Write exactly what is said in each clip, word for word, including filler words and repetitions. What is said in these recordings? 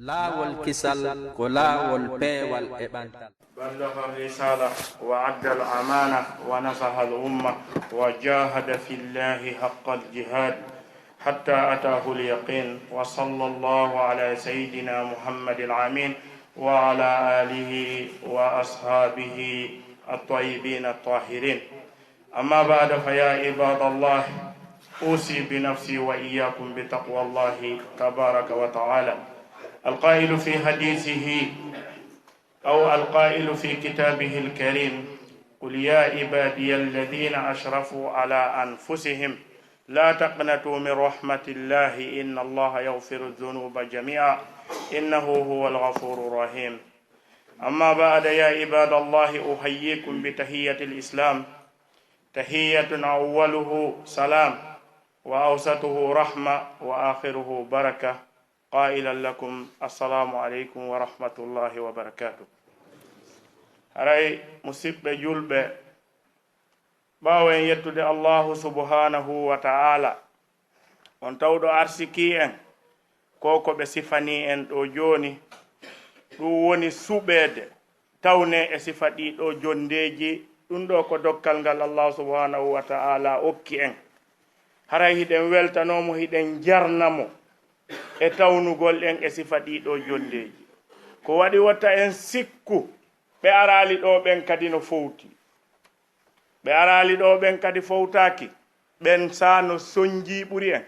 Laawol kisal ko laawol peewal e ɓantal. بلغ الرسالة وأدى الأمانة ونصح الأمة وجاهد في الله حق الجهاد حتى أتاه اليقين، وصلى الله على سيدنا محمد الأمين وعلى آله وأصحابه الطيبين الطاهرين. أما بعد، فيا عباد الله، أوصي بنفسي وإياكم بتقوى الله تبارك وتعالى. القائل في حديثه أو القائل في كتابه الكريم: قل يا عبادي الذين أسرفوا على أنفسهم لا تقنطوا من رحمة الله إن الله يغفر الذنوب جميعا إنه هو الغفور الرحيم. أما بعد، يا عباد الله، أحييكم بتحية الإسلام، تحية أوله سلام وأوسطه رحمة وآخره بركة، قائلا لكم: السلام عليكم ورحمة الله وبركاته. Haray, musiɓɓe julɓe, ɓaawo en yettude Allahu subhanahu wa ta'ala, on tawɗo arsikii en, ko ko ɓe sifanii en ɗoo jooni, ɗum woni suɓeede, tawne e sifa ɗii ɗoo jonndeeji, ɗum ɗoo ko dokkal ngal Allahu subhanahu wa ta'ala okki en. Haray hiɗen weltanoo mo, hiɗen njarna mo e tawnugol en e sifa ɗii ɗoo jonndeeji. Ko waɗi wota en sikku ɓe araali ɗoo ɓen kadi no fowti. Ɓe araali ɗoo ɓen kadi fowtaaki, ɓen saa no sonnjii ɓuri en.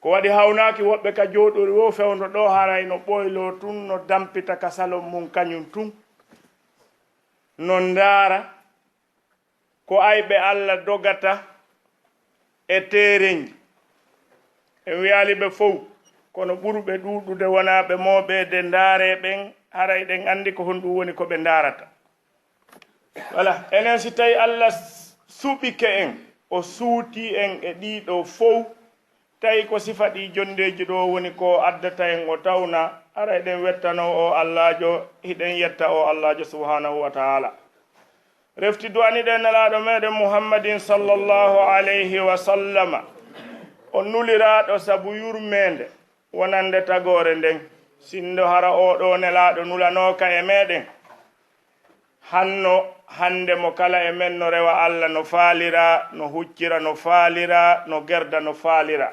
Ko waɗi hawnaaki woɓɓe ka jooɗori woo fewndo ɗoo, haray no ɓoyloo tun, no dampita ka salon mun kañun tun, no ndaara ko ayɓe Alla dogata e teerenji. En wiyaali ɓe fow, kono ɓuruɓe ɗuuɗude wonaa ɓe mooɓeede ndaaree ɓen, haray ɗen anndi ko honɗum woni ko ɓe ndaarata. Wala, enen si tawi Alla s-, suɓike en, o suutii en e ɗii ɗoo fow, tawi ko sifa ɗii jonndeeji ɗoo woni ko addata en o tawna, haray ɗen wettanoo o Allaajo, hiɗen yetta o Allaajo subhanahu wa ta'ala. Refti du'aniɗen Nelaaɗo meɗen Muhammadin sallallahu alayhi wa sallama, o nuliraaɗo sabu yurmeende wonande tagoore nden. Sinndo hara oo ɗoo Nelaaɗo nulanooka e meɗen, hanno hannde mo kala e men no rewa Alla no faalira, no huccira no faalira, no gerda no faalira.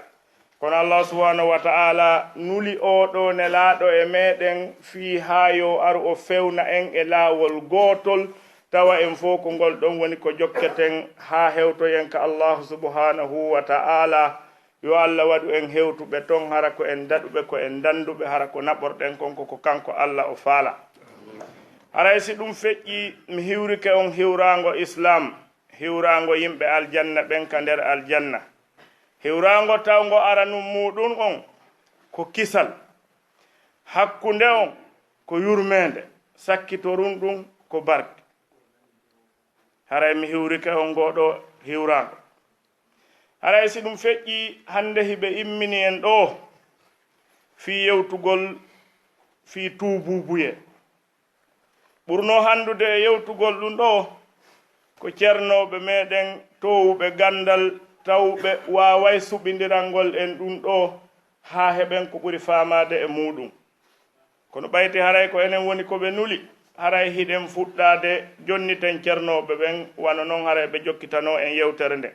Kono Allah subhanahu wa ta'ala nuli oo ɗoo Nelaaɗo e meɗen fii haa yo aru o fewna en e laawol gootol, tawa en fow ko ngol ɗon woni ko jokketen haa hewtoyen ka Allah subhanahu wa ta'ala. Yo Alla waɗu en hewtuɓe ton, hara ko en daɗuɓe, ko en danduɓe, hara ko naɓorɗen kon ko, ko kanko Alla o faala. Haray si ɗum feƴƴii, mi hiwrike on hiwraango Islaam, hiwraango yimɓe aljanna ɓen ka nder aljanna. Hiwraango tawngo aranun muuɗum on ko kisal, hakkunde on ko yurmeende, sakkitorun ɗum ko barke. Haray mi hiwrike on ngoo ɗoo hiwraango. Haray si ɗum feƴƴii, hannde hiɓe immini en ɗoo fii yewtugol fii tuubuubuyee. Ɓurnoo hanndude e yewtugol ɗum ɗoo ko cernooɓe meɗen toowuɓe ganndal, tawɓe waaway suɓindirangol en ɗum ɗoo haa heɓen ko ɓuri faamaade e muuɗum. Kono ɓayti haray ko enen woni ko ɓe nuli, haray hiɗen fuɗɗaade jonniten cernooɓe ɓen, wano non haray ɓe jokkitanoo en yewtere nden.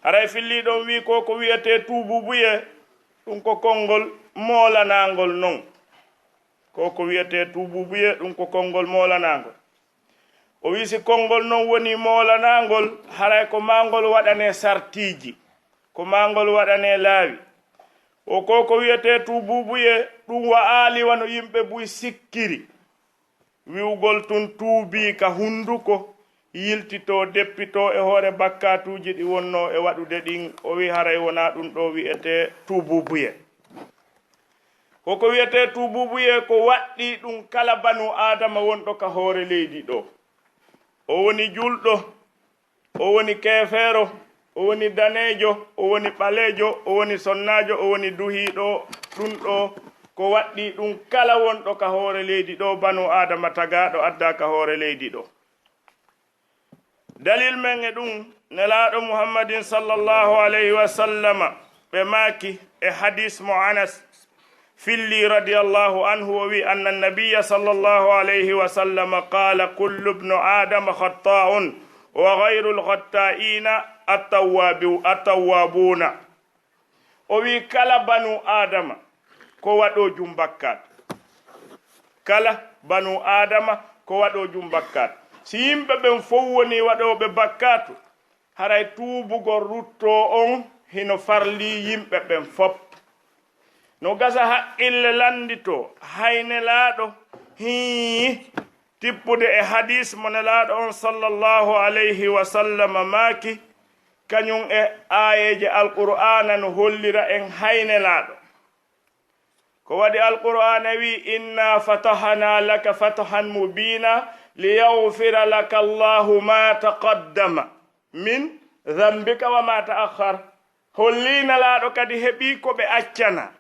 Haray filliiɗo on wi'i ko ko wi'etee tuubuubuyee, ɗum ko konngol moolanaangol non. Ko ko wi'etee tuubuubuyee, ɗum ko konngol moolanaangol. O wi'i si konngol non woni moolanaangol, haray ko maa ngol waɗanee sartiiji, ko maa ngol waɗanee laawi. O ko ko wi'etee tuubuubuyee, ɗum wa'aali wano yimɓe buy sikkiri. Wi'ugol tun tuubii ka hunduko, yiltitoo, deppitoo e hoore bakkaatuuji ɗi wonnoo e waɗude ɗin, o wi'i haray wonaa ɗum ɗoo wi'etee tuubuubuyee. Ko ko wi'etee tuubuubuyee ko waɗɗii ɗum kala banu Aadama wonɗo ka hoore leydi ɗoo. O woni julɗo, o woni keefeero, o woni daneejo, o woni ɓaleejo, o woni sonnaajo, o woni duhiiɗo, ɗum ɗoo ko waɗɗii ɗum kala wonɗo ka hoore leydi ɗoo, banu Aadama tagaaɗo addaa ka hoore leydi ɗoo. Dalil men e ɗum, Nelaaɗo Muhammadin sallallahu alayhi wa sallama, ɓe maaki e hadiis mo Anas, Filli radiyallahu anhu o wi, anna nabiyya sallallahu alayhi wa sallam qala, kullu ibnu adama khatta'un wa ghayrul khatta'ina at-tawwabu-, at-tawwabuna. O wi, kala banu adama ko waɗoojum bakkaatu. Kala banu adama ko waɗoojum bakkaatu. Si yimɓe ɓen fow woni waɗooɓe bakkaatu, haray tuubugol ruttoo on hino farlii yimɓe ɓen fop. No gasa haqqille lannditoo, hay Nelaaɗo, hii, tippude e hadiis mo Nelaaɗo on sallallahu alayhi wa sallam maaki, kañum e aayeeje Alqur'aana no hollira en hay Nelaaɗo. Ko waɗi Alqur'aana wi, "Inna fatahna laka fathan mubina liyaghfira laka Allahu ma taqaddama min dhanbika wa ma ta'akhkhar." Hollii Nelaaɗo kadi heɓii ko ɓe accana.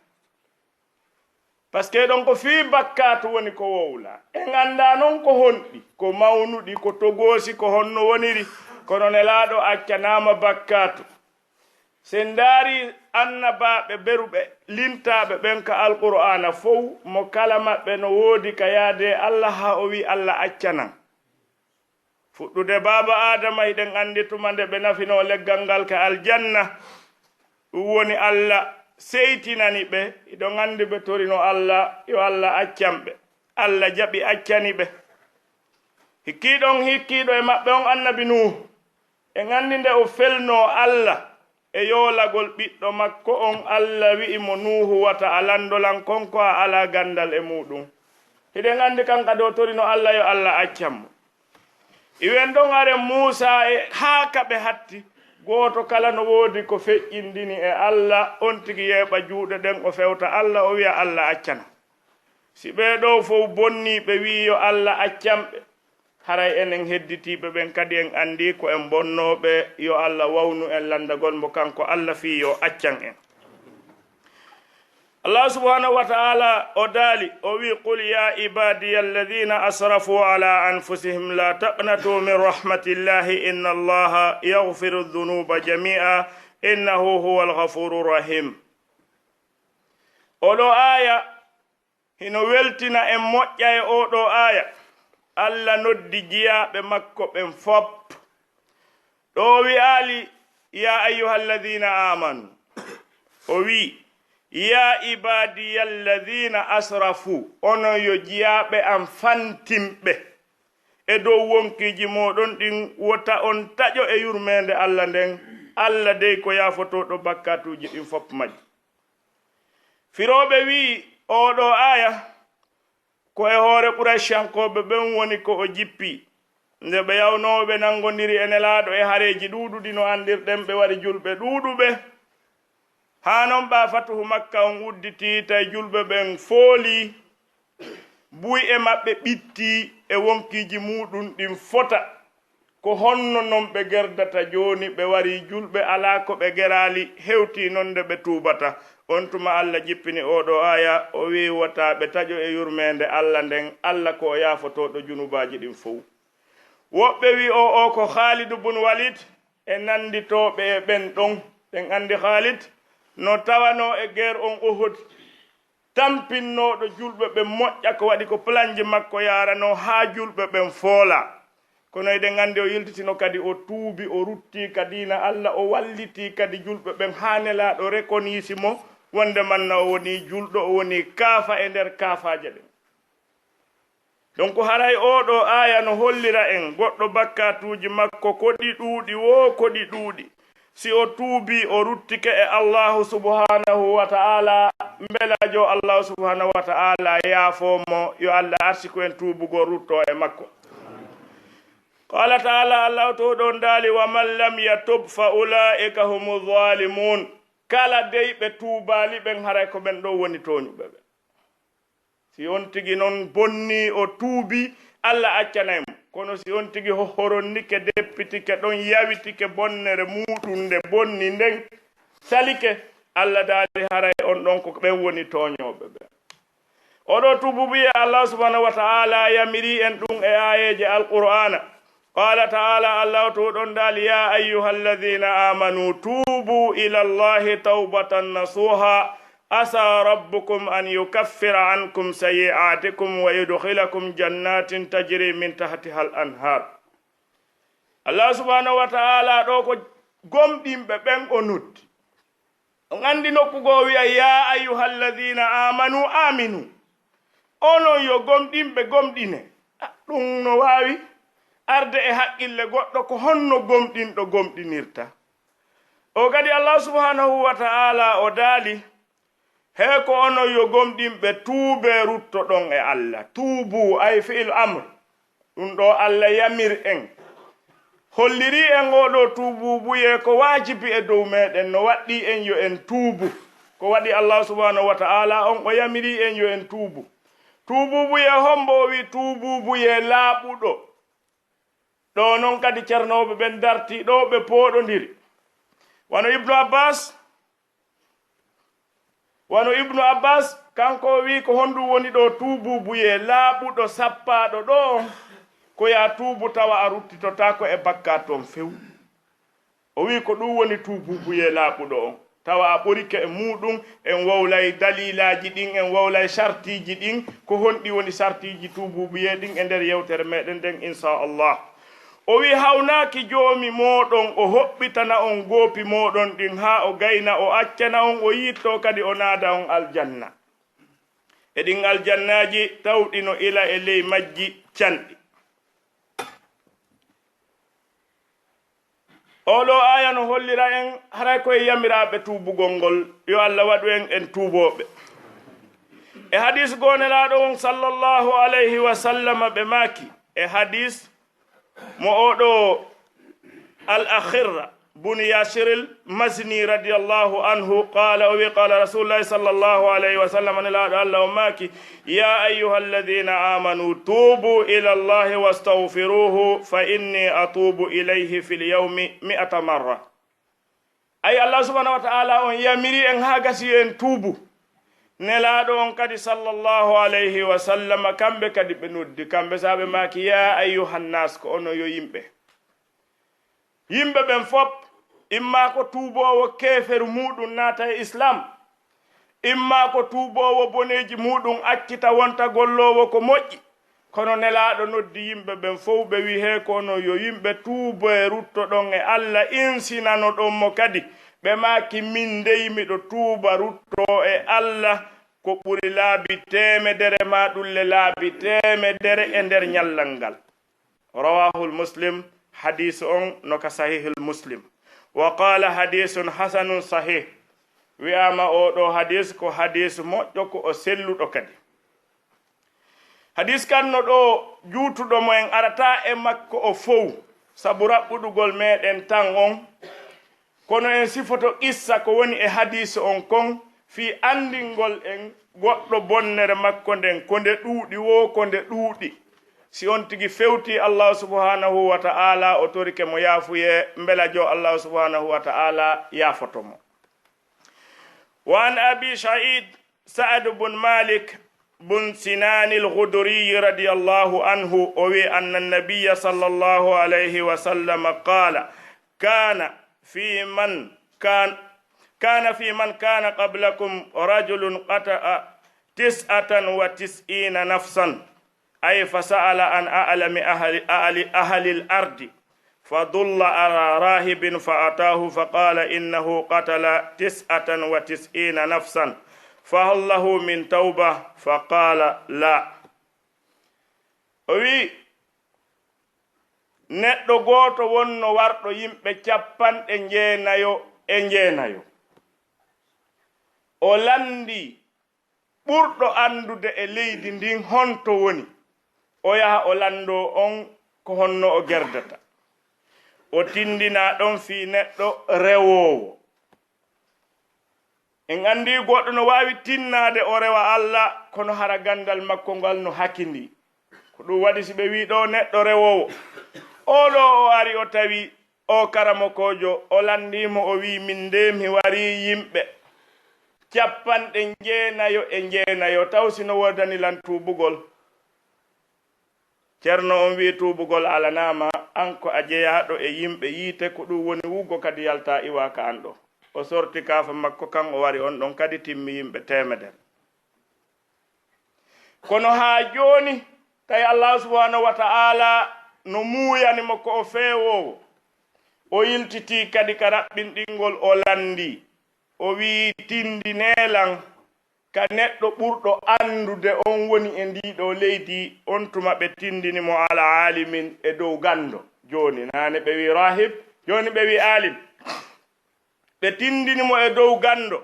Parce que ɗon ko fii bakkaatu woni ko wowla. En anndaa non ko honɗi, ko mawnuɗi, ko togoosi, ko honno woniri, kono Nelaaɗo accanaama bakkaatu. Si en ndaari annabaaɓe beruɓe lintaaɓe ɓen ka Alqur'aana fow, mo kala maɓɓe no woodi ka yaade e Alla haa o wi Alla accanan. Fuɗɗude baaba Aadama, hiɗen anndi tuma nde ɓe nafinoo leggal ngal ka aljanna, ɗum woni Alla seytinani ɓe, hiɗon anndi ɓe torino Alla, yo Alla accan ɓe. Alla jaɓi accani ɓe. Hikkiiɗon, hikkiiɗo e maɓɓe on annabi Nuuhu. En anndi nde o felnoo Alla e yoolagol ɓiɗɗo makko on, Alla wi'i mo, "Nuuhu, wata a lanndo lan kon ko a alaa ganndal e muuɗum." Hiɗen anndi kan kadi o torino Alla yo Alla accan mo. Iwen ɗon are Muusaa e haa ka ɓe hatti, gooto kala no woodi ko feƴƴindini e Alla, on tigi yeeɓa juuɗe ɗen, o fewta Alla, o wi'a Alla accana. Si ɓee ɗoo fow bonnii ɓe wi'i yo Alla accan ɓe, haray enen hedditiiɓe ɓen kadi en anndii ko en bonnooɓe, yo Alla wawnu en lanndagol mo kanko Alla fii yo accan en. Allah subhanahu wa ta'ala o daali, o wi, "Qul ya ibadiya alladhina asrafu ala anfusihim la taqnatu min rahmatillahi inna Allaha yaghfiru dhunuba jami'a innahu huwal ghafurur rahim." Oɗo aya hino weltina en moƴƴa e oɗo aya. Allah noddi jiyaaɓe makko ɓen fop. Ɗo o wi'aali, "Ya ayyuhalladhina amanu." O wi'i, "Ya ibadiyalladhina asrafu." Onon yo jiyaaɓe am fantimɓe e dow wonkiiji mooɗon ɗin, wota on taƴo e yurmeende Allah nden. Allah dey ko yaafotooɗo bakkatuuji ɗin fop majji. Firooɓe wi'i, oɗo aya, ko e hoore Qurayshankooɓe ɓen woni ko o jippi. Nde ɓe yawnoo, ɓe nanngondiri e Nelaaɗo e hareeji ɗuuɗuɗi no anndirɗen, ɓe wari julɓe ɗuuɗuɓe. Haa non ɓaa fatuhu Makka on udditii, tawi julɓe ɓen foolii, buy e maɓɓe ɓittii e wonkiiji muuɗum ɗin fota. Ko honno non ɓe gerdata jooni? Ɓe warii julɓe, alaa ko ɓe geraali, hewtii non nde ɓe tuubata. On tuma Allah jippini oo ɗoo aaya, o wi'i, wota ɓe taƴo e yurmeende Allah nden, Allah ko o yaafotooɗo junubaaji ɗin fow. Woɓɓe wi'i, oo, oo ko Khaalidu bun Waliid e nannditooɓe e ɓen ɗon. Ɗen anndi Khaalid no tawanoo e guerre on Uhud. Tampinnooɗo julɓe ɓen moƴƴa, ko waɗi ko planji makko yaaranoo haa julɓe ɓen foolaa. Kono eɗen anndi o yiltitino kadi, o tuubi, o ruttii ka diina Allah, o wallitii kadi julɓe ɓen haa Nelaaɗo rekonisi mo wonde manna o wonii julɗo, o wonii kaafa e nder kaafaaje ɗen. Donc, haray oo ɗoo aaya no hollira en goɗɗo bakkatuuji makko ko ɗi ɗuuɗi woo, ko ɗi ɗuuɗi. Si o tuubii, o ruttike e Allahu subhanahu wa ta'ala, mbela jo Allahu subhanahu wa ta'ala yaafoo mo, yo Allah arsiku en tuubugol ruttoo e makko. Qala ta'ala, Allah to ɗon daali, "Wa man lam yatub fa ulaa'ika humu zalimun." Kala dey ɓe tuubaali ɓen, haray ko ɓen ɗon woni tooñuɓe ɓe. Si on tigi non bonnii, o tuubii, Allah accanay mo. Kono si on tigi hohoronnike, deppitike ɗon, yawitike bonnere muuɗum nde bonni nden, salike, Allah daali haray on ɗon ko ɓen woni tooñooɓe ɓe. Oɗo tuububuye Allah subhanahu wa ta'ala yamiri en ɗum e aayeeje Alqur'aana. Qala ta'ala, Allah to ɗon daali, "Ya ayyuhalladhina amanu tubu ila Allahi tawbatan nasuha." عسى ربكم أن يكفر عنكم سيئاتكم ويدخلكم جنات تجري من تحتها الأنهار. Allah subhanahu wa ta'ala ɗo ko gomɗinɓe ɓen o noddi. On anndi nokku goo wi'a, "Ya ayyuhalladhina amanu aminu." Onon yo gomɗinɓe, gomɗine. Ah, ɗum no waawi arde e haqqille goɗɗo, ko honno gomɗinɗo gomɗinirta? O kadi Allah subhanahu wa ta'ala o daali, "He ko onon yo gomɗinɓe, tuubee ruttoɗon e Allah." Tuubu, ay fi'il amr. Ɗum ɗo Allah yamir en. Holliri en oo ɗo tuubuubuyee ko waajibi e dow meɗen, no waɗɗii en yo en tuubu. Ko waɗi Allah subhanahu wa ta'ala on o yamiri en yo en tuubu. Tuubuubuyee hombo o wi tuubuubuyee laaɓuɗo. Ɗo non kadi cernooɓe ɓen dartii ɗo ɓe pooɗondiri. Wano Ibnu Abbas, wano Ibnu Abbas, kanko o wi ko honɗum woni ɗo tuubuubuyee laaɓuɗo sappaaɗo ɗo on, ko ya tuubu tawa a ruttitotaako e bakkaat on few. O wi ko ɗum woni tuubuubuyee laaɓuɗo on. Tawa a ɓorike e muuɗum, en wowlay daliilaaji ɗin, en wowlay sartiiji ɗin, ko honɗi woni sartiiji tuubuubuyee ɗin e nder yewtere meɗen nden, insha Allah. O wi, "Hawnaaki Joomi mooɗon, o hoɓɓitana on goopi mooɗon ɗin haa o gayna, o accana on, o yiittoo kadi o naada on aljanna. E ɗin aljannaaji tawɗi no ila e ley majji canɗi." Oo ɗoo aaya no hollira en haray ko e yamiraaɓe tuubugol ngol, yo Allah waɗu en en tuubooɓe. E hadiis goo Nelaaɗo on sallallahu alayhi wa sallam ɓe maaki, e hadiis mo oo ɗoo Al-Akhirra bun Yasiril Mazni radiyallahu anhu qaala, o wi, qaala Rasulullahi sallallahu alayhi wa sallam, Nelaaɗo Allah o maaki, "Ya ayyuhalladhina amanu tubu ila Allahi wastaghfiruhu fa inni atubu ilayhi fil yawmi mi'ata marra." Ay, Allah subhanahu wa ta'ala on yamiri en haa gasi yo en tuubu. Nelaaɗo on kadi sallallahu alayhi wa sallam, kamɓe kadi ɓe noddi, kamɓe saaɓe maaki, "Ya ayyuhan nas, ko onon yo yimɓe." Yimɓe ɓen fop, imma ko tuuboowo keeferu muuɗum naata e Islam, imma ko tuuboowo boneeji muuɗum accita wonta golloowo ko moƴƴi. Kono Nelaaɗo noddi yimɓe ɓen fow, ɓe wi, "He ko onon yo yimɓe, tuuboye ruttoɗon e Allah, insinanoɗon mo kadi." Ɓe maaki, "Min dey miɗo tuuba ruttoo e Allah ko ɓuri laabi teemedere maa ɗulle laabi teemedere e nder ñallal ngal." Rawahul Muslim, hadiis on no ka Sahihul Muslim. Wa qaala hadiisun hasanun sahih. Wi'aama oo ɗoo hadiis ko hadiis moƴƴo, ko o selluɗo kadi. Hadiis kan no ɗoo juutuɗo mo en arataa e makko o fow, sabu raɓɓuɗugol meɗen tan on. Kono en sifoto qissa ko woni e hadiis on kon fii anndingol en goɗɗo bonnere makko nden, ko nde ɗuuɗi woo, ko nde ɗuuɗi. Si on tigi fewtii Allah subhanahu wa ta'ala, o torike mo yaafuyee, mbela jo Allah subhanahu wa ta'ala yaafoto mo. Wa an Abi Sa'id Sa'ad bun Malik bun Sinanil Khudri radiyallahu anhu, o wi, anna nabiyya sallallahu alayhi wa sallam qala, kana fi man kan-, kana fi man kana qablakum rajulun qata'a tis'atan wa tis'ina nafsan. أي فسأل عن أعلم أهل، أهل، أهل الأرض، فدل على راهب فأتاه فقال إنه قتل تسعة وتسعين نفسا، فهل له من توبة؟ فقال: لا. O wi, neɗɗo gooto wonno warɗo yimɓe capanɗe njeenayo e njeenayo. O lanndii ɓurɗo anndude e leydi ndin honto woni, o yaha o lanndoo on ko honno o gerdata. O tinndinaa ɗon fii neɗɗo rewoowo. En anndii goɗɗo no waawi tinnaade o rewa Alla, kono hara ganndal makko ngal no hakindii. Ko ɗum waɗi si ɓe wii ɗoo neɗɗo rewoowo, oo ɗoo o ari o tawi oo karamokoojo, o lanndii mo, o wii, "Min dee mi warii yimɓe capanɗe njeenayo e njeenayo, taw si no woodani lan tuubugol?" Ceerno on wii, "Tuubugol alanaama, an ko a jeyaaɗo e yimɓe yiite, ko ɗum woni wuggo kadi yaltaa iwaa ka an ɗoo." O sorti kaafa makko kan, o wari on ɗon kadi timmi yimɓe teemedere. Kono haa jooni, tawi Allaahu subhaanahu wa ta'aala no muuyani mo ko o feewoowo. O yiltitii kadi ka raɓɓinɗingol, o lanndii. O wi'i, "Tinndinee lan ka neɗɗo ɓurɗo anndude on woni e ndii ɗoo leydi." On tuma ɓe tinndini mo al aalimin, e dow ganndo. Jooni, naane ɓe wi'i raahib, jooni ɓe wi'i aalim. Ɓe tinndini mo e dow ganndo.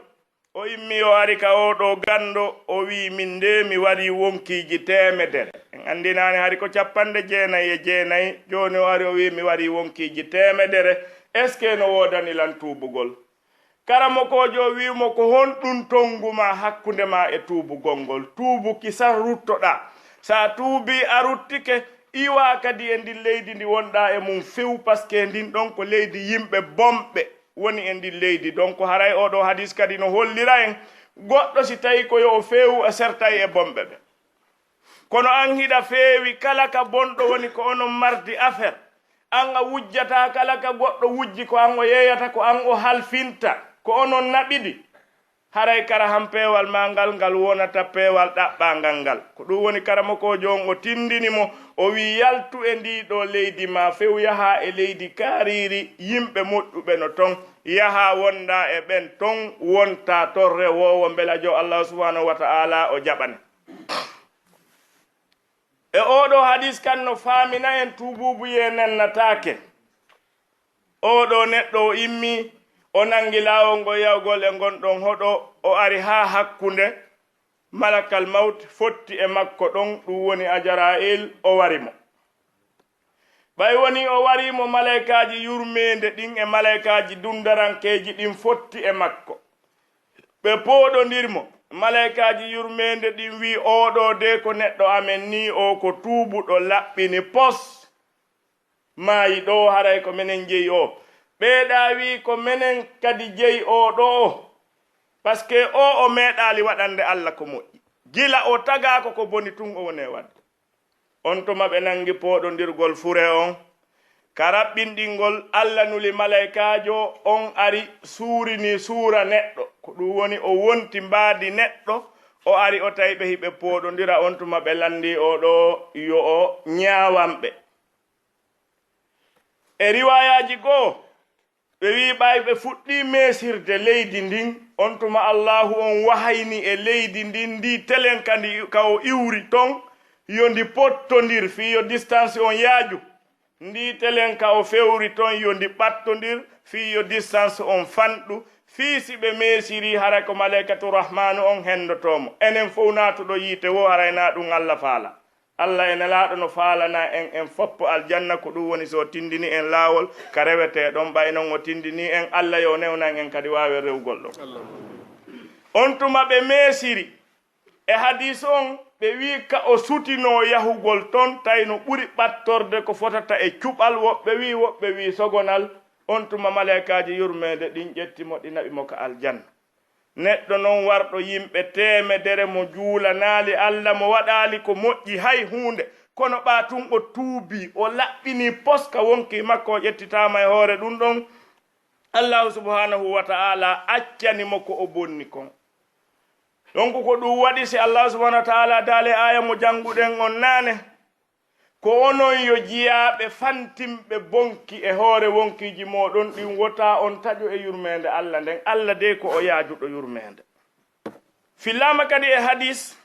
O immii, o ari ka oo ɗoo ganndo, o wi'i, "Min dee, mi warii wonkiiji teemedere." En anndi naane hari ko capanɗe jeenayi e jeenayi, jooni o ari, o wi'i, "Mi warii wonkiiji teemedere. Est-ce que no woodani lan tuubugol?" Karamokoojo o wi'i mo, "Ko honɗun tonngu maa hakkunde maa e tuubugol ngol? Tuubu ki sar ruttoɗaa. Si a tuubii a ruttike, iwaa kadi e ndin leydi ndi wonɗaa e mun few, parce que ndin ɗon ko leydi yimɓe bonɓe woni e ndin leydi." Donc, haray oo ɗoo hadis kadi no hollira en, goɗɗo si tawi ko yo o feewu, o sertay e bonɓe ɓen. Kono an hiɗa feewi, kala ka bonɗo woni ko onon mardi affaire. An a wujjataa kala ka goɗɗo wujji, ko an o yeeyata, ko an o halfinta, ko onon naɓidi. Haray kara han peewal maa ngal, ngal wonata peewal ɗaɓɓaangal ngal. Ko ɗun woni karamokoojo on o tinndini mo, o wi'i, "Yaltu e ndii ɗoo leydi maa few, yahaa e leydi kaariiri, yimɓe moƴƴuɓe no ton. Yahaa wondaa e ɓen ton, wontaa ton rewoowo, mbela jo Allaahu subhaanahu wa ta'aala o jaɓane." E oo ɗoo hadis kan no faamina en tuubuubuyee nennataake. Oo ɗoo neɗɗo o immii, o nanngi laawol ngol yahugol e ngon ɗon hoɗo, o ari haa hakkunde, malakal mawt fotti e makko ɗon, ɗun woni Ajaraa'il, o wari mo. Ɓay wonii o warii mo, malaykaaji yurmeende ɗin e malaykaaji dundarankeeji ɗin fotti e makko. Ɓe pooɗondiri mo. Malaykaaji yurmeende ɗin wi'i, "Oo ɗoo dee ko neɗɗo amen nii, oo ko tuubuɗo, laɓɓini pos. Maayi ɗoo, haray ko menen jeyi oo." Ɓee ɗaa wi'i, "Ko menen kadi jeyi oo ɗoo." Parce que oo, o meeɗaali waɗande Alla ko moƴƴi. Gila o tagaa ko, ko boni tun o woni e waɗde. On tuma ɓe nangi pooɗondirgol fure on. Ka raɓɓinɗingol, Alla nuli malaykaajo on ari suurini suura neɗɗo. Ko ɗun woni o wonti mbaadi neɗɗo, o ari o tawi ɓe hiɓe pooɗondira, on tuma ɓe lanndii oo ɗoo yo o ñaawan ɓe. E riwaayaaji goo, ɓe wi'i ɓay ɓe fuɗɗii meesirde leydi ndin, on tuma Allaahu on wahayni e leydi ndin, ndii telen ka ndi, ka o iwri ton, yo ndi pottondir fii yo distance on yaaju. Ndii telen ka o fewri ton, yo ndi ɓattondir fii yo distance on fanɗu, fii si ɓe meesirii, hara ko malaykatu Rahmaanu on henndotoo mo. Enen fow naatuɗo yiite woo, haray naa ɗun Alla faala. Alla e Nelaaɗo no faalana en, en foppo aljanna, ko ɗun woni si o tindini en laawol ka rewetee ɗon, ɓay non o tindini en, Alla yo o newnan en kadi waawen rewugol ɗon. On tuma ɓe meesiri e hadiis on, ɓe wi'i ka o sutinoo yahugol ton, tawi no ɓuri ɓattorde ko fotata e cuɓal, woɓɓe wi'i, woɓɓe wi'i sogonal. On tuma malaykaaji yurmeende ɗin ƴetti mo, ɗi naɓi mo ka aljanna. Neɗɗo non warɗo yimɓe teemedere, mo juulanaali Alla, mo waɗaali ko moƴƴi hay huunde, kono ɓaa tun o tuubii, o laɓɓinii pos ka wonkii makko, o ƴettitaama e hoore ɗun ɗon, Allaahu subhaanahu wa ta'aalaa accani mo ko o bonni kon. Donc, ko ɗun waɗi, si Allaahu subhaanahu wa ta'aalaa daali aaya mo jannguɗen on naane, ko onon yo jiyaaɓe fantimɓe bonki e hoore wonkiiji mooɗon ɗin, wota on taƴo e yurmeende Alla nden. Alla dey ko o yaajuɗo yurmeende. Fillaama kadi e hadiis,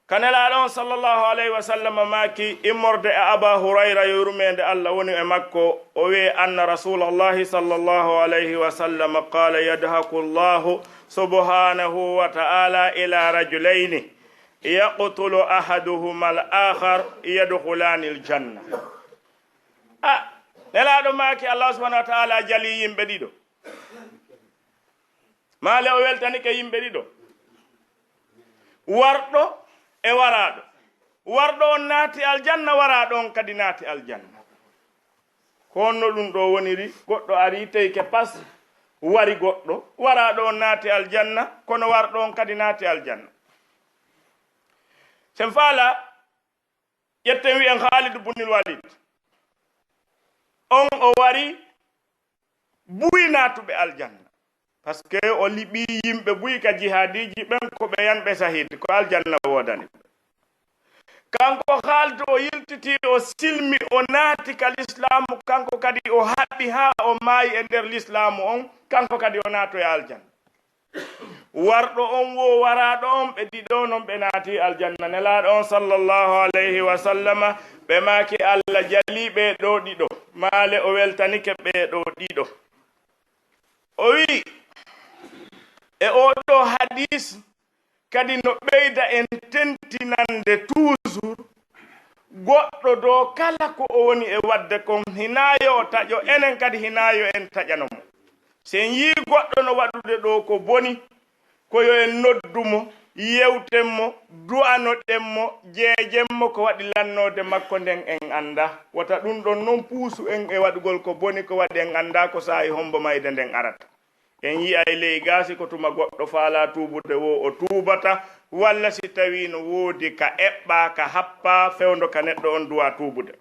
ka Nelaaɗo on sallallahu alayhi wa sallam maaki, immorde e Abaa Hurayra, yo yurmeende Alla wonu e makko, o wi'i, anna Rasuulallahi sallallahu alayhi wa sallam qaala, yadhaku Allahu subhaanahu wa ta'aalaa ila rajulayni, yaqtulu ahaduhuma al-aakhar yadkhulaani al-janna. A, Nelaaɗo maaki, Allaahu subhaanahu wa ta'aalaa jalii yimɓe ɗiɗo. Maale o weltanike yimɓe ɗiɗo. Warɗo e waraaɗo. Warɗo on naati aljanna, waraaɗo on kadi naati aljanna. Ko honno ɗun ɗoo woniri? Goɗɗo arii teyke pas, wari goɗɗo. Waraaɗo on naati aljanna, kono warɗo on kadi naati aljanna. Sen faala, ƴetten wi'en Khaalid bunil Walid. On o wari buy naatuɓe aljanna. Parce que o liɓii yimɓe buy ka jihaadiiji ɓen, ko ɓe yan ɓe sahid, ko aljanna woodani. Kanko haalto, o yiltiti, o silmi, o naati ka lislaamu, kanko kadi o haɓi haa o maayi e nder lislaamu on, kanko kadi o naatoya aljanna. Warɗo on woo waraaɗo on, ɓe ɗiɗo non ɓe naati aljanna. Nelaaɗo on sallallahu alayhi wa sallama, ɓe maaki Alla jalii ɓee ɗoo ɗiɗo, maale o weltanike ɓee ɗoo ɗiɗo. O wi'i, e oo ɗoo hadiis kadi no ɓeyda en tentinande toujours goɗɗo ɗoo kala ko o woni e waɗde kon, hinaa yo o taƴo, enen kadi hinaa yo en taƴano mo. Si en yi'i goɗɗo no waɗude ɗoo ko boni, ko yo en noddu mo, yewten mo, du'anoɗen mo, jeejen mo ko waɗi lannoode makko nden en anndaa. Wota ɗun ɗon non puusu en e waɗugol ko boni ko waɗi en anndaa ko saa'i hombo mayde nden arata. En yi'ay ley gaasi ko tuma goɗɗo faalaa tuubude woo o tuubata, walla si tawii no woodi ka eɓɓaa, ka happaa, fewndo ka neɗɗo on duwaa tuubude.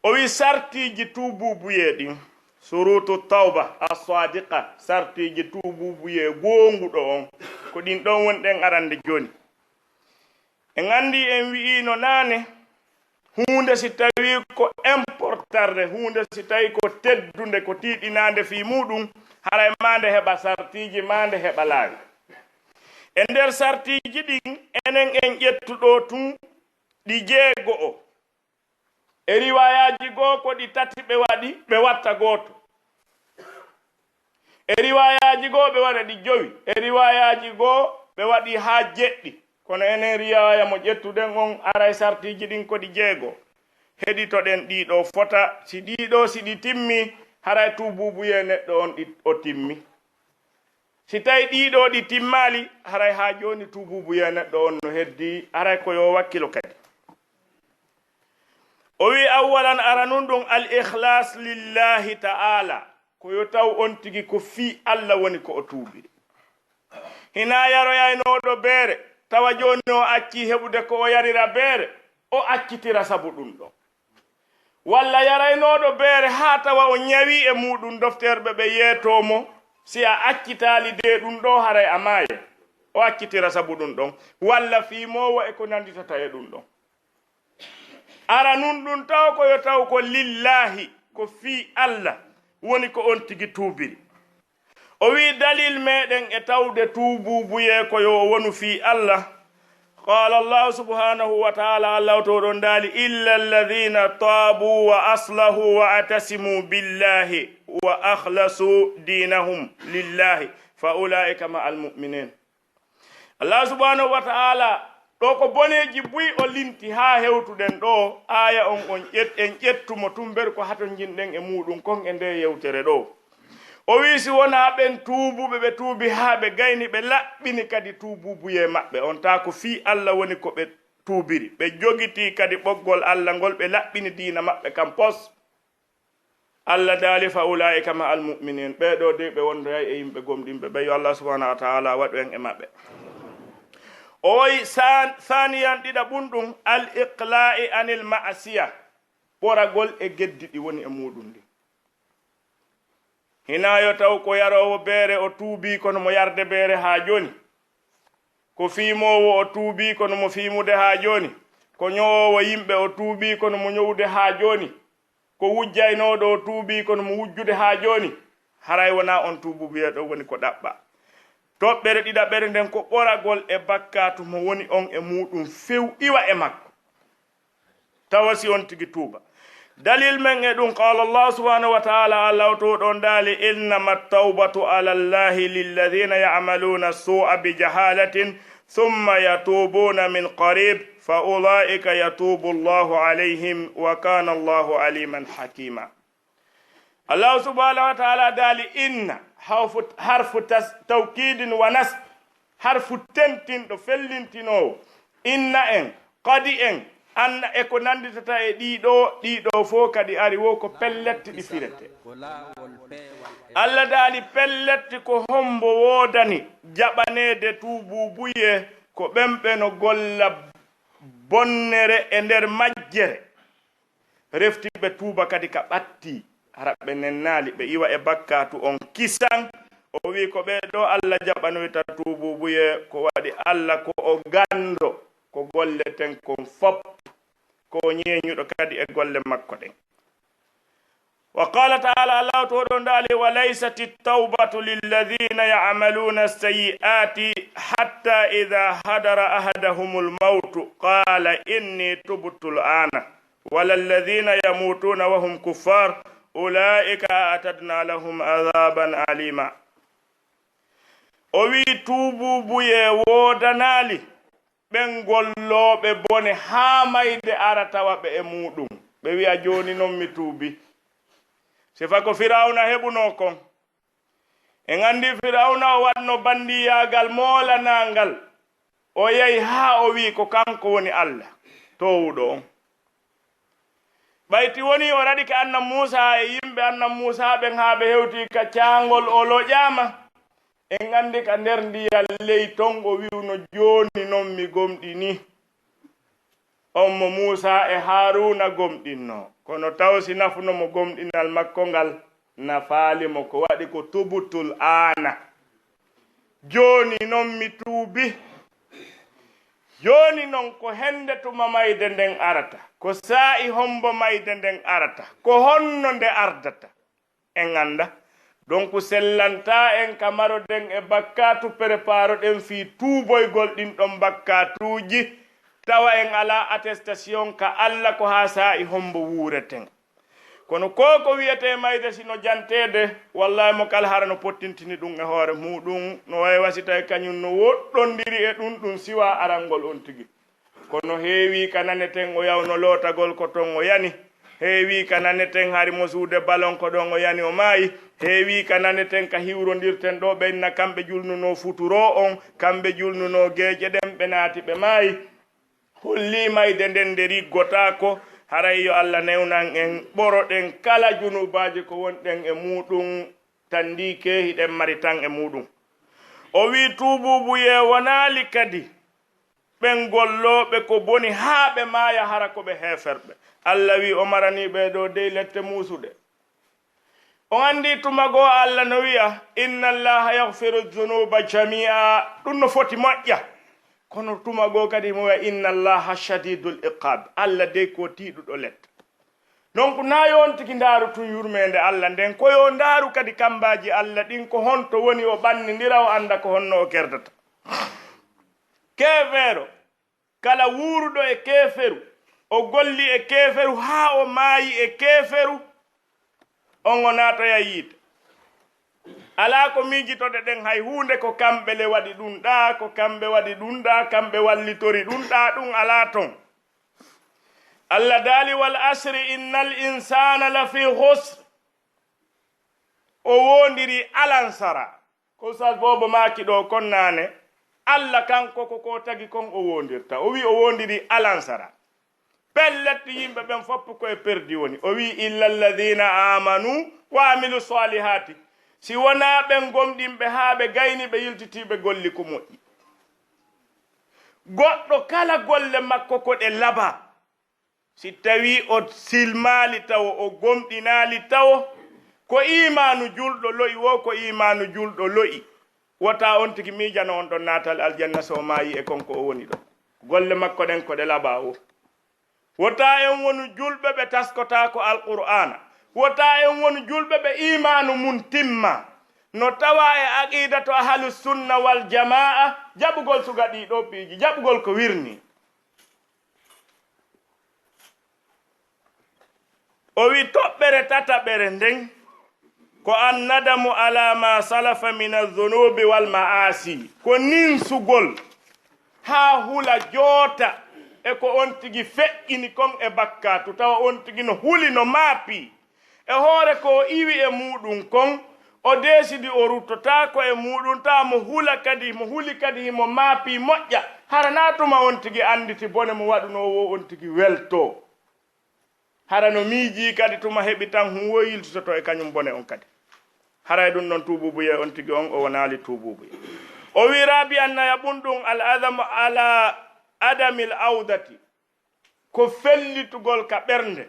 O wi'i sartiiji tuubuubuyee ɗin, suruutu tawba as-saadiqa, sartiiji tuubuubuyee goonguɗo on, ko ɗin ɗon woni ɗen arande jooni. En anndi, en wi'iino naane, huunde si tawii ko importante, huunde si tawii ko teddunde, ko tiiɗinaande fii muuɗum, haray maa nde heɓa sartiiji, maa nde heɓa laawi. E nder sartiiji ɗin, enen en ƴettu ɗoo tun ɗi jeego'o. E riwaayaaji goo ko ɗi tati ɓe waɗi, ɓe watta gooto. E riwaayaaji goo ɓe waɗa ɗi jowi. E riwaayaaji goo ɓe waɗi haa jeɗɗi. Kono enen riwaaya mo ƴettuɗen on, aray sartiiji ɗin ko ɗi jeego. Heɗitoɗen ɗii ɗoo fota, si ɗii ɗoo si ɗi timmi, haray tuubuubuyee neɗɗo on ɗi, o timmi. Si tawii ɗii ɗoo ɗi timmaali, haray haa jooni tuubuubuyee neɗɗo on no heddii, haray ko yo wakkilo kadi. O wi'i, awwalan, aranun ɗun, al-ikhlaas lillaahi ta'aala, ko yo taw on tigi ko fii Alla woni ko o tuubiri. Hinaa yaroyaynooɗo beere, tawa jooni o accii heɓude ko o yarira beere, o accitira sabu ɗun ɗon. Walla yaraynooɗo beere haa tawa o ɲawii e muuɗum, dofteerɓe ɓe yeetoo mo, si a accitaali dee ɗun ɗoo, haray a maayay. O accitira sabu ɗun ɗon. Walla fiimoowo e ko nannditata e ɗun ɗon. Aranun ɗun taw ko yo taw ko lillaahi, ko fii Alla woni ko on tigi tuubiri. O wi'i, dalil meɗen e tawde tuubuubuyee ko yo o wonu fii Alla. Qaala Allahu subhaanahu wa ta'aala, Alla o to ɗon daali, "Illa alladhiina taabu wa aslahu wa atasimu billahi wa akhlasu diinahum lillahi fa ulaa'ika ma'al mu'miniin." Alla subhaanahu wa ta'aala, ɗoo ko boneeji buy o linti haa hewtuɗen ɗoo, aaya on, on ƴet-, en ƴettu mo tun ber ko hatonjinɗen e muuɗum kon e ndee yewtere ɗoo. O wi'i, si wonaa ɓen tuubuɓe, ɓe tuubi haa ɓe gayni, ɓe laɓɓini kadi tuubuubuyee maɓɓe on, taa ko fii Alla woni ko ɓe tuubiri, ɓe jogitii kadi ɓoggol Alla ngol, ɓe laɓɓini diina maɓɓe kan pos. Alla daali, "Fa ulaa'ika ma'al mu'miniin." Ɓee ɗoo dey ɓe wondoyay e yimɓe gomɗinɓe ɓe. Yo Alla subhaanahu wa ta'aala waɗu en e maɓɓe. O wi'i, saan-, saaniyan, ɗiɗaɓun ɗum, al-iqlaa'i anil ma'asiya, ɓoragol e geddi ɗi woni e muuɗum ɗin. Hinaa yo taw ko yaroowo beere o tuubii, kono mo yarde beere haa jooni. Ko fiimoowo o tuubii, kono mo fiimude haa jooni. Ko ɲowoowo yimɓe o tuubii, kono mo ɲowude haa jooni. Ko wujjaynooɗo o tuubii, kono mo wujjude haa jooni. Haray wonaa on tuubuubuyee ɗon woni ko ɗaɓɓaa. Toɓɓere ɗiɗaɓere nden ko ɓoragol e bakkaatu mo woni on e muuɗum few iwa e makko. Tawa si on tigi tuuba. Dalil men e ɗum, qaala Allahu subhaanahu wa ta'aala, Alla o to ɗon daali, "Innama tawbatu ala Allahi lilladhina ya'maluna su'a bi jahalatin thumma yatubuna min qarib, fa ulaika yatubu Allahu alayhim, wa kana Allahu aliman hakima." Allahu subhaanahu wa ta'aala daali, "Inna", hawfu-, harfu tas-, tawkiidin wa nas-, harfu tentinɗo, fellintinoowo. Inna en, qadi en, anna e ko nannditata e ɗii ɗoo, ɗii ɗoo fow kadi ari wo ko pelletti ɗi firete. Alla daali, pelletti ko hombo woodani jaɓaneede tuubuubuyee ko ɓen ɓe no golla bonnere e nder majjere. Refti ɓe tuuba kadi ka ɓattii, hara ɓe nennaali, ɓe iwa e bakkaatu on kisan, O wi ko ɓee ɗoo Alla jaɓanoyta tuubuubuyee, ko waɗi Alla ko o ganndo ko golleten kon fop, ko o ñeeñuɗo kadi e golle makko ɗen. Wa qala taala, Allahu to ɗon daali, "Wa laysati tawbatu lilladhina ya'maluna sayyi'ati hatta idha hadara ahadahumul mautu qala inni tubtu al'ana, wala alladhina yamutuna wa hum kuffar, ulaika a'tadna lahum adhaban alima." O wi tuubuubuyee woodanaali ɓen gollooɓe bone haa mayde ara tawa ɓe e muuɗum. Ɓe wi'a, "Jooni non mi tuubi." Sifa ko Firawna heɓunoo kon. En anndi Firawna o waɗno banndiyaagal moolanaangal. O yahi haa o wi'i ko kanko woni Alla toowuɗo on. Ɓayti woni o raɗike Annabi Muusaa e yimɓe Annabi Muusaa ɓen haa ɓe hewti ka caangol o loƴaama. En anndi ka nder ndiyam ley ton o wi'uno, "Jooni non mi gomɗini." On mo Muusaa e Haaruuna gomɗinno. Kono taw si nafuno mo gomɗinal makko ngal, nafaali mo, ko waɗi ko tubutul aana. Jooni non mi tuubi. Jooni non ko hennde tuma mayde nden arata? Ko saa'i hombo mayde nden arata? Ko honno nde ardata? En annda. Donc sellantaa en ka maroɗen e bakkaatu, préparoɗen fii tuuboygol ɗin ɗon bakkaatuuji, tawa en alaa attestation ka Alla ko haa saa'i hombo wuureten. Kono ko ko wi'etee mayde si no janteede, wallahi mo kala hara no pottintini ɗum e hoore muuɗum, no wayi wa si tawi kañum no woɗɗondiri e ɗum, ɗum siwaa arangol on tigi. Kono heewii ka naneten o yawno lootagol ko ton o yani. Heewii ka naneten hari mo suude balon ko ɗon o yani o maayi. Heewii ka naneten ka hiwrondirten ɗo ɓe inna kamɓe julnunoo futuro on, kamɓe julnunoo geeƴe ɗen ɓe naati ɓe maayi. Hollii mayde nden nde riggotaako, haray yo Alla newnan en ɓoroɗen kala junubaaji ko wonɗen e muuɗum, tan ndii keehi ɗen mari tan e muuɗum. O wii tuubuubuyee wonaali kadi ɓen gollooɓe ko boni haa ɓe maaya hara ko ɓe heeferɓe. Alla wii o maranii ɓee ɗoo dey lette muusuɗe. On anndii tuma goo Alla no wi'a, "Inna Allaha yaghfiru dhunuba jami'a." Ɗum no foti moƴƴa. Kono tuma goo kadi himo wi'a, "Inna Allaha shadidul iqab." Alla dey ko tiiɗuɗo letta. Donc naa yo on tigi ndaaru tun yurmeende Alla nden, ko yo ndaaru kadi kambaaji Alla ɗin, ko honto woni o ɓannindira, o annda ko honno o kerdata. Keefeero, kala wuuruɗo e keeferu, o golli e keeferu haa o maayi e keeferu, on o naatoya yiite. Alaa ko miijitoɗen hay huunde, ko kamɓe le waɗi ɗum ɗaa, ko kamɓe waɗi ɗum ɗaa, kamɓe wallitori ɗum ɗaa, ɗum alaa ton. Alla daali, "Wal asri innal insana lafi khusr." O woondiri alansara. Ko Ustaas Boobo maaki ɗoo kon naane, Alla kanko ko ko tagi kon o woondirta. O wii o woondiri alansara. Pellet yimɓe ɓen fof ko e perdi woni. O wii, "Illa alladhina amanu wa amilu salihati." Si wonaa ɓen gomɗinɓe haa ɓe gayni ɓe yiltitiiɓe golli ko moƴƴi. Goɗɗo kala golle makko ko ɗe laba. Si tawii o silmaali tawo, o gomɗinaali tawo, ko iimaanu julɗo lo'i woo, ko iimaanu julɗo lo'i. Wota on tigi miijano on ɗon naatal aljanna so o maayi e kon ko o woni ɗon. Golle makko ɗen ko ɗe laɓaa woo. Wota en wonu julɓe ɓe taskotaako Alqur'aana. Wota en wonu julɓe ɓe iimaanu mun timma. No tawaa e aqiidatu ahlus sunna wal jamaa, jaɓugol suga ɗii ɗoo piiji, jaɓugol ko wirnii. O wi toɓɓere tataɓere nden ko annadamu ala ma salafa min azunubi wal ma'asi, ko ninsugol haa hula joota e ko on tigi feƴƴini kon e bakkaatu, tawa on tigi no huli, no maapi. E hoore ko o iwi e muuɗum kon, o deesidi o ruttotaako e muuɗum, tawa mo hula kadi, mo huli kadi himo maapi moƴƴa. Hara naa tuma on tigi annditi bone mo waɗunoo woo on tigi weltoo. Hara no miijii kadi tuma heɓi tan hun woo yiltitoto e kañum bone on kadi. Haray ɗum ɗon tuubuubuyee on tigi on o wonaali tuubuubuyee. O wii raabi annaya ɓun ɗum al adamu ala adamil awdati. Ko fellitugol ka ɓernde,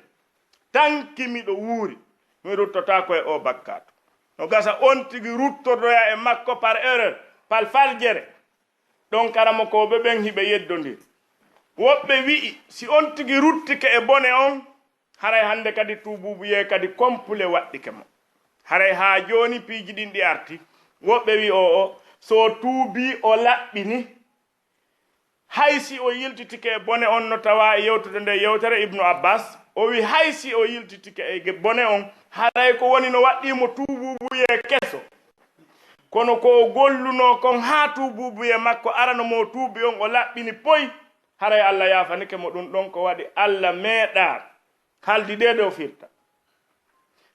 tanki miɗo wuuri, mi ruttotaako e oo bakkaatu. No gasa on tigi ruttodoya e makko par erreur, par faljere. Ɗon karamokooɓe ɓen hiɓe yeddondiri. Woɓɓe wi'i, si on tigi ruttike e bone on, haray hande kadi tuubuubuyee kadi kompule waɗɗike mo. Haray haa jooni piiji ɗin ɗi arti. Woɓɓe wi'i, o'o, si o tuubii, o laɓɓini, hay si o yiltitike e bone on, no tawaa e yewtude nde yewtere Ibnu Abbas, o wi'i hay si o yiltitike e ge-, bone on, haray ko woni no waɗɗii mo tuubuubuyee keso. Kono ko o gollunoo kon haa tuubuubuyee makko arano mo o tuubi on, o laɓɓini poy, haray Alla yaafanike mo ɗun ɗon. Ko waɗi Alla meeɗaa haldi ɗee ɗoo firta.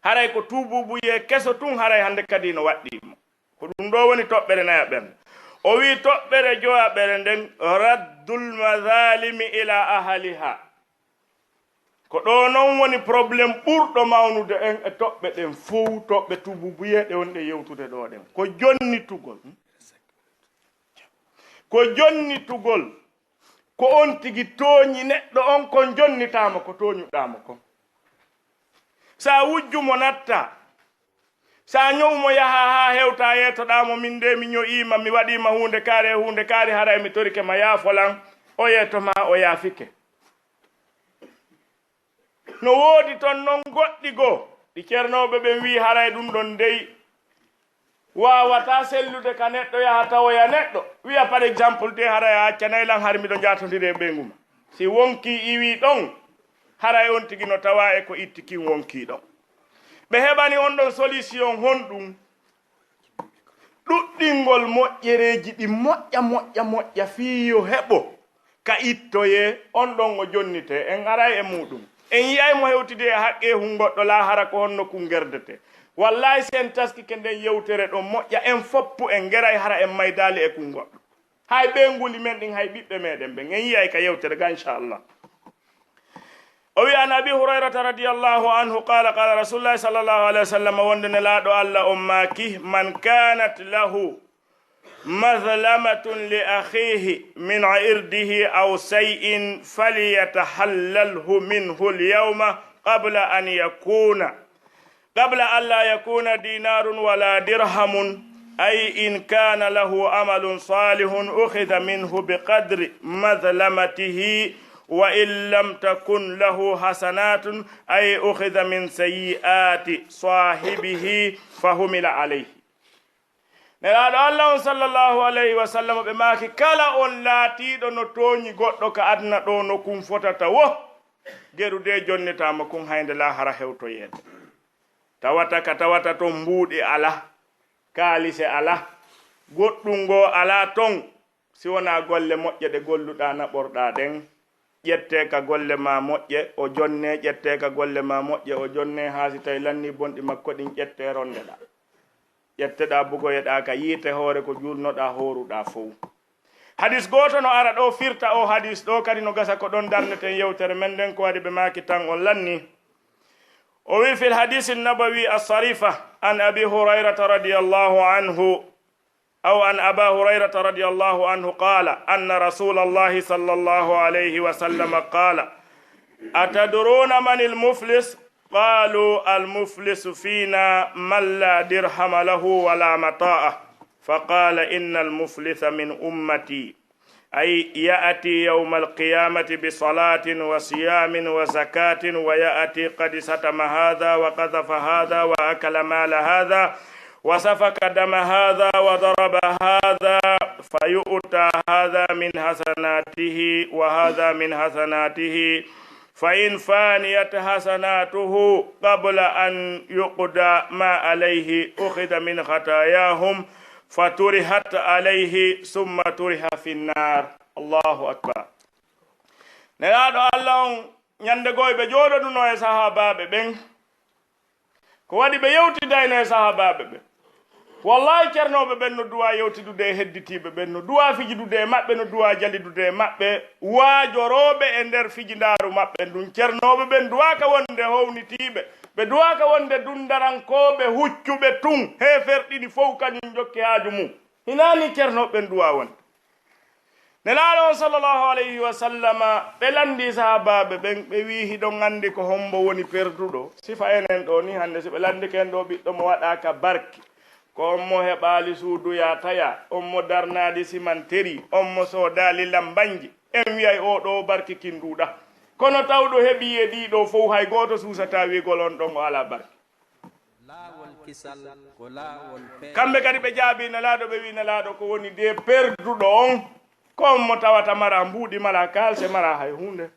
Haray ko tuubuubuyee keso tun, haray hande kadi no waɗɗii mo. Ko ɗun ɗoo woni toɓɓere nayaɓere. O wi'i toɓɓere jowaɓere nden, raddul mazalimi ila ahaliha. Ko ɗoo non woni problème ɓurɗo mawnude en e toɓɓe ɗen fow, toɓɓe tuubuubuyee ɗe wonɗen yewtude ɗoo ɗen. Ko jonnitugol. Ko jonnitugol. Ko on tigi tooñi neɗɗo on, ko jonnitaa mo, ko tooñuɗaa mo kon. Sa wujju mo natta, sa ño'u mo yaha haa hewta, yeetoɗaa mo, min de mi ño'iima, mi waɗiima huunde kaari e huunde kaari, haray mi torike ma yaafo lan, o yeeto ma, o yaafike. No woodi ton non goɗɗi goo, ɗi cernooɓe ɓen wi'i haray ɗun ɗon dey waawataa sellude ka neɗɗo yaha tawoya neɗɗo. Wi'a par exemple de haray a accanay lan hari miɗo jaatondiri e ɓeyngu ma. Si wonkii iwii ɗon, haray on tigi no tawaa e ko itti kin wonkii ɗon. Ɓe heɓani on ɗon solution honɗun? Ɗuɗɗingol moƴƴereeji ɗin moƴƴa, moƴƴa, moƴƴa fii yo heɓo ka ittoyee, on ɗon o jonnitee. En aray e muuɗun. En yi'ay mo hewtidi e haqqeehun goɗɗo laa hara ko honno kun gerdetee. Wallaahi, si en taskike nden yewtere ɗon moƴƴa, en foppu en geray hara en maydaali e kun goɗɗo. Hay ɓeynguuli men ɗin, hay ɓiɓɓe meɗen ɓen, en yi'ay ka yewtere ga, inchallah. O wi'i, an Abi Hurayrata radiyallahu anhu qala, qala Rasulullahi sallallahu alayhi wa sallam, wonde Nelaaɗo Alla on maaki, man kanat lahu mazlamatun li akhihi min irdihi aw shay'in falyatahallalhu minhu al-yawma qabla an yakuna قبل أن لا يكون دينار ولا درهم، أي إن كان له عمل صالح أخذ منه بقدر مظلمته، وإن لم تكن له حسنات، أي أخذ من سيئات صاحبه فحمل عليه. Nelaaɗo Alla on sallallahu alayhi wa sallam ɓe maaki, kala on laatiiɗo no tooñi goɗɗo ka aduna ɗoo no kun fotata wo, geru de jonnitaa mo kun haynde laahara hewtoyeede. Tawata ka tawata ton mbuuɗi alaa, kaalise alaa, goɗɗun goo alaa ton, si wonaa golle moƴƴe ɗe golluɗaa naɓorɗaa ɗen. Ƴettee ka golle maa moƴƴe, o jonnee, ƴettee ka golle maa moƴƴe, o jonnee, haa si tawi lannii bonɗi makko ɗin, ƴettee rondeɗaa. Ƴetteɗaa bugoyeɗaa ka yiite hoore ko juulnoɗaa hooruɗaa fow. Hadis gooto no ara ɗoo firta oo hadis ɗoo, kadi no gasa ko ɗon darneten yewtere men nden, ko waɗi ɓe maaki tan on lanni. O wi'i, في الحديث النبوي الشريف عن أبي هريرة رضي الله عنه، أو عن أبا هريرة رضي الله عنه قال أن رسول الله صلى الله عليه وسلم قال: أتدرون من المفلس؟ قالوا: المفلس فينا من لا درهم له ولا متاع. فقال: إن المفلس من أمتي، أي يأتي يوم القيامة بصلاة وصيام وزكاة، ويأتي قد شتم هذا وقذف هذا وأكل مال هذا وسفك دم هذا وضرب هذا، فيؤتى هذا من حسناته وهذا من حسناته، فإن فانيت حسناته قبل أن يقضى ما عليه أخذ من خطاياهم فطرحت عليه ثم طرح في النار. الله أكبر. Nelaaɗo Alla on, ñande goo ɓe jooɗodunoo e sahaabaaɓe ɓen. Ko waɗi ɓe yewtidayno e sahaabaaɓe ɓen? Wallaahi, cernooɓe ɓen no duwaa yewtidude e hedditiiɓe ɓen, no duwaa fijidude e maɓɓe, no duwaa jalidude e maɓɓe, waajorooɓe e nder fijindaaru maɓɓe ndun. Cernooɓe ɓen duwaaka wonde hownitiiɓe, ɓe duwaaka wonde dundarankooɓe, huccuɓe tun, heeferɗini fow kañun jokki haaju mun. Hinaa nii cernooɓe ɓen duwaa wonde. Nelaaɗo on sallallahu alayhi wa sallama, ɓe lanndii sahaabaaɓe ɓen, ɓe wi'i, "Hiɗon anndi ko hombo woni perduɗo?" Sifa enen ɗoo ni hannde, si ɓe lanndike en ɗoo ɓiɗɗo mo waɗaaka barki, ko on mo heɓaali suudu yaa taya, on mo darnaali simanteri, on mo soodaali lambanji, en wi'ay oo ɗoo barki kin ɗuuɗa. Kono tawɗo heɓii e ɗii ɗoo fow, hay gooto suusataa wi'gol on ɗon o alaa barki. Laawol kisal ko laawol pe- Kamɓe kadi ɓe jaabii Nelaaɗo, ɓe wi'i, "Nelaaɗo, ko woni de perduɗo on? Ko on mo tawata maraa mbuuɗi, maraa kaalse, maraa hay huunde."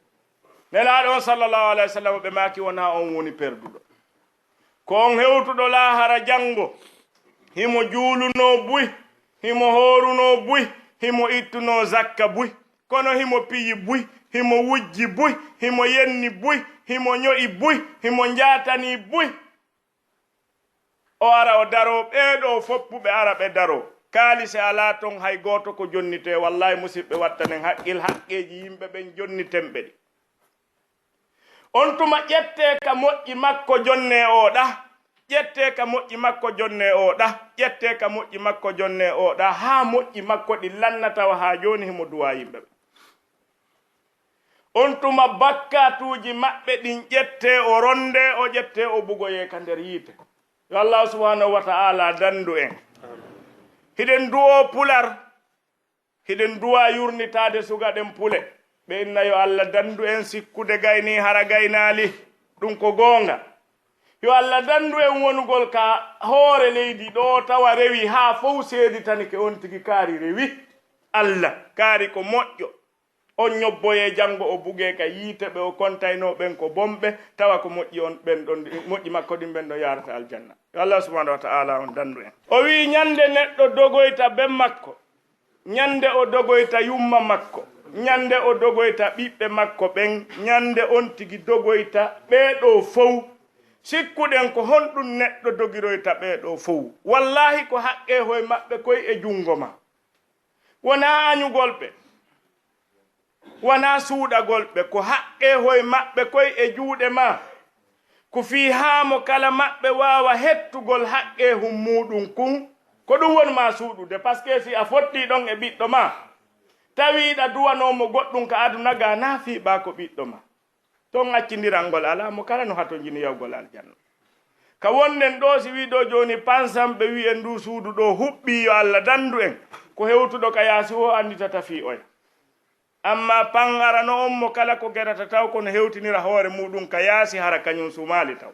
Nelaaɗo on sallallahu alayhi wa sallam, ɓe maaki, "Wonaa on woni perduɗo. Ko on hewtuɗo laahara janngo, himo juulunoo buy, himo hoorunoo buy, himo ittunoo zakka buy, kono himo piyi buy, himo wujji buy, himo yenni buy, himo ño'i buy, himo njaatanii buy." O ara o daroo, ɓee ɗoo foppu ɓe ara ɓe daroo. Kaalise alaa ton hay gooto ko jonnitee. Wallaahi, musidɓe, wattanen haqqil, haqqeeji yimɓe ɓen jonniten ɓe ɗi. On tuma ƴettee ka moƴƴi makko jonnee oo ɗa. Ƴettee ka moƴƴi makko jonnee oo ɗa. Ƴettee ka moƴƴi makko jonnee oo ɗa. Haa moƴƴi makko ɗin lanna tawa haa jooni himo duwaa yimɓe ɓen. On tuma bakkaatuuji maɓɓe ɗin ƴettee o rondee, o ƴettee o bugoyee ka nder yiite. Yo Allaahu subhaanahu wa ta'aalaa danndu en. Hiɗen du'oo pular, hiɗen du'aa yurnitaade sugaɗen pule. Ɓe inna yo Alla danndu en sikkude gaynii hara gaynaali. Ɗum ko goonga. Yo Alla danndu en wonugol ka hoore leydi ɗoo tawa rewi haa fow seeditanike on tigi kaari rewi. Alla kaari ko moƴƴo. On ñobboyee janngo o bugee ka yiite ɓe o kontaynoo ɓen ko bonɓe, tawa ko moƴƴi on ɓen ɗon, moƴƴi makko ɗin ɓen ɗon yaarata aljanna. Yo Allah subhanahu wa ta'ala on danndu en. O wi'i ñande neɗɗo dogoyta ben makko, ñande o dogoyta yumma makko, ñande o dogoyta ɓiɓɓe makko ɓen, ñande on tigi dogoyta ɓee ɗoo fow. Sikkuɗen ko honɗun neɗɗo dogiroyta ɓee ɗoo fow? Wallaahi ko haqqee hoy maɓɓe koy e junngo ma. Wonaa añugol ɓe, wonaa suuɗagol ɓe, ko haqqee hoy maɓɓe koy e juuɗe maa. Ko fii haa mo kala maɓɓe waawa hettugol haqqee hum muuɗum kun, ko ɗum woni maa suuɗude. Parce que si a fottii ɗon e ɓiɗɗo maa, tawi hiɗa duwanoo mo goɗɗum ka aduna gaa, naa fii ɓaa ko ɓiɗɗo maa. Ton accindirangol alaa, mo kala no hatonjini yahugol aljanna. Ka wonɗen ɗoo, si wii ɗoo jooni pansam, ɓe wii en nduu suudu ɗoo huɓɓii, yo Allah danndu en, ko hewtuɗo ka yaasi o annditata fii oya. Amma pan arano on mo kala ko gerata taw kono hewtinira hoore muuɗum ka yaasi, hara kañum sumaali taw.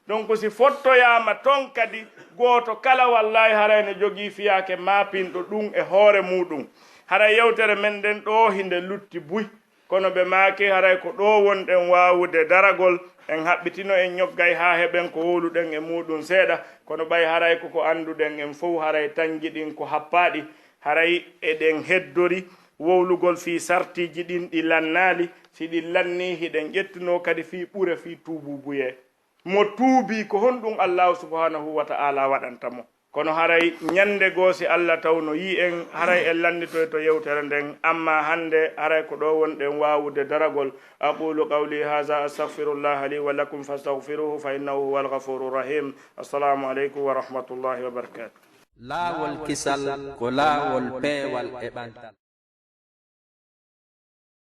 Donc si fottoyaama ton kadi, gooto kala wallaahi haray ne jogii fiyaake maapinɗo ɗum e hoore muuɗum. Haray yewtere men nden ɗoo hinde lutti buy. Kono ɓe maaki, haray ko ɗoo wonɗen waawude daragol, en haɓɓitino, en ñoggay haa heɓen ko wowluɗen e muuɗum seeɗa, kono ɓay haray ko ko annduɗen en fow, haray tanji ɗin ko happaaɗi, haray eɗen heddori wowlugol fii sartiiji ɗin ɗi lannaali, si ɗi lannii, hiɗen ƴettunoo kadi fii ɓure fii tuubuubuyee. Mo tuubii, ko honɗum Allaahu subhaanahu wa ta'aalaa waɗanta mo? Kono haray ñannde goo, si Alla taw no yi'i en, haray en lannditoyto yewtere nden. Amma hannde, haray ko ɗoo wonɗen waawude daragol. أقول قولي هذا، أستغفر الله لي ولكم فاستغفروه فإنه هو الغفور الرحيم. السلام عليكم ورحمة الله وبركاته. Laawol kisal ko laawol peewal e ɓantal.